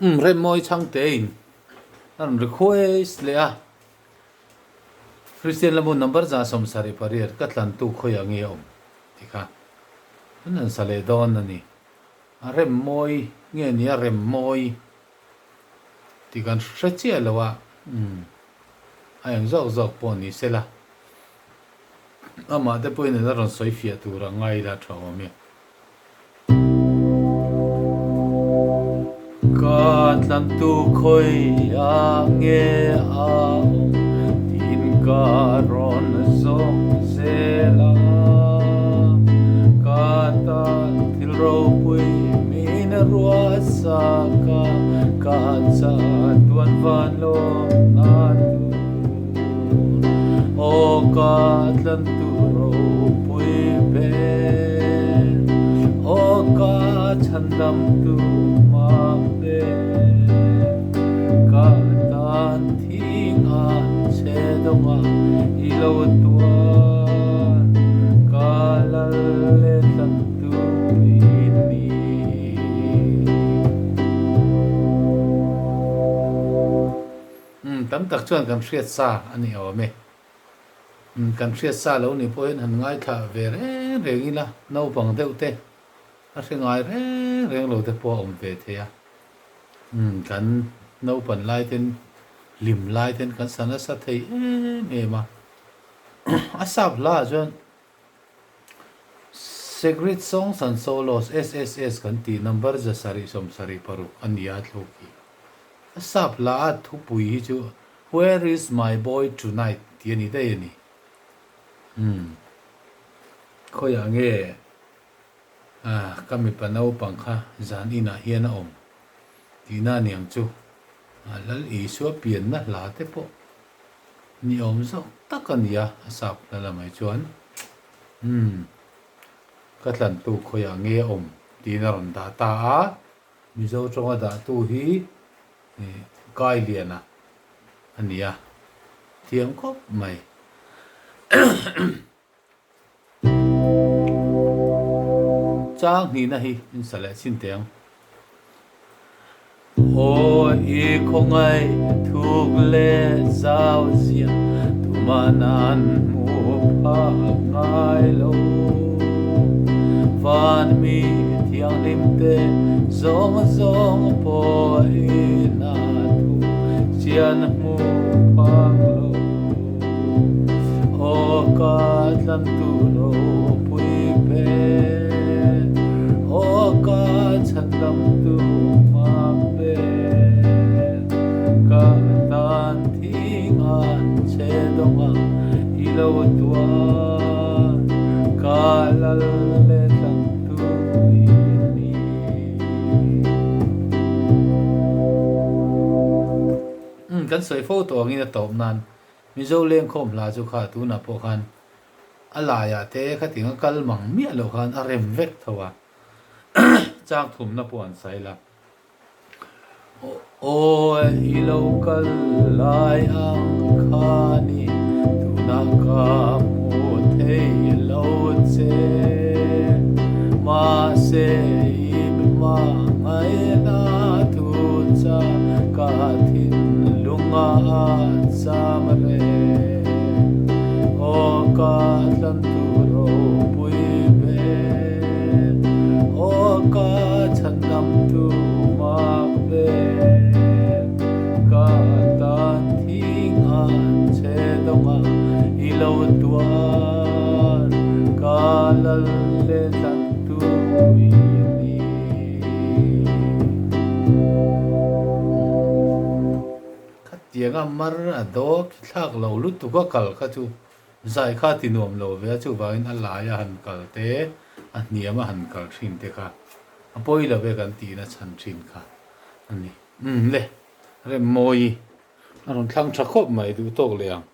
Umm Remmawi Chhangte in a rawn request leh a, Kristian lamu number 178 ka tlantu khawiah nge a awm tih kha an rawn sa leh dawn a ni. A Remmawi nge ni a Remmawi tih kan hre chiah lo a, umm a eng zawk zawk pawh ni sela amah te pawhin a la rawn sawi fiah tur a ngai ila tha awm e. Ka tlantu khawiah nge a awm tiin ka rawn zawk zel a, ka tan thil ropui min ruahsak a, ka chatuan van lawmna tur aw ka tlantu ropui ber aw ka chhandam tu mak ber ka tan thing a chhe dawng a i lo tuar ka lal leh tlan tu i ni. Umm tam tak chuan kan hriat sa a ni awm e. Umm kan hriat sa lo nih pawhin han ngaithla ve reng reng ila naupang deuh te a hre ngai reng reng lo te pawh a awm ve thei a. Umm kan naupan lai ten hlim lai ten kan sa nasa thei em em a. A sap hla ah chuan Sacred Songs and Solos, SSS, kan tih number 776 a ni a thluk hi. A sap hla a thupui hi chu Where is my boy tonight tih a ni daih a ni. Umm. Khawiah nge ka mipa naupang kha zan inah hian a awm tihna a niang chu. Lal Isua pianna hla te pawh Ni awm zawk tak a nia a sap hla lamah chuan umm ka tlantu khawiah nge a awm tiin a rawn dah ta a, Mizo tawnga dahtu hi Kailiana a ni a, thiam khawp mai. Chang hnihna hi in sa leh chin teh ang. Aw i khawngaih thuk leh zau zia tuman an hmu phak ngai lo. Van mi thianghlim te zawng zawng pawh in a thu chian hmu phak lo. Aw ka tlantu ropui ber, aw ka chhandamtu hmak ber, ka tan thing an che dawng a i lo tuar, ka lal leh tlantu i ni. Umm kan sawi fo tawh angin a tawp nan Mizo lengkhawm hla chu kha tunah pawh khan a laiah te khatiang a kal mang miah loh khan a rem vek tho a, chang thumna pawh an sail a. Aw i lo kal lai ang khani tunah ka hmu thei lo che, mahse i mi hmangaihna thu cha ka thinlunga a cham reng. Aw ka tlantu ropui ber, aw ka chhandamtu mak ber, ka tan thing a che dawnga i lo tuar, ka lal leh tlantu i ni. Khatianga mar a daw khi thlak lo lutuk a kal kha chu zai kha ti nuam lo ve a, chuvangin a lai a han kal te, a hniam a han kal thin te kha a pawi lo ve kan tihna chhan thin kha a ni. Umm le, Remmawi a rawn thlang tha khawp mai duh tawk leh ang.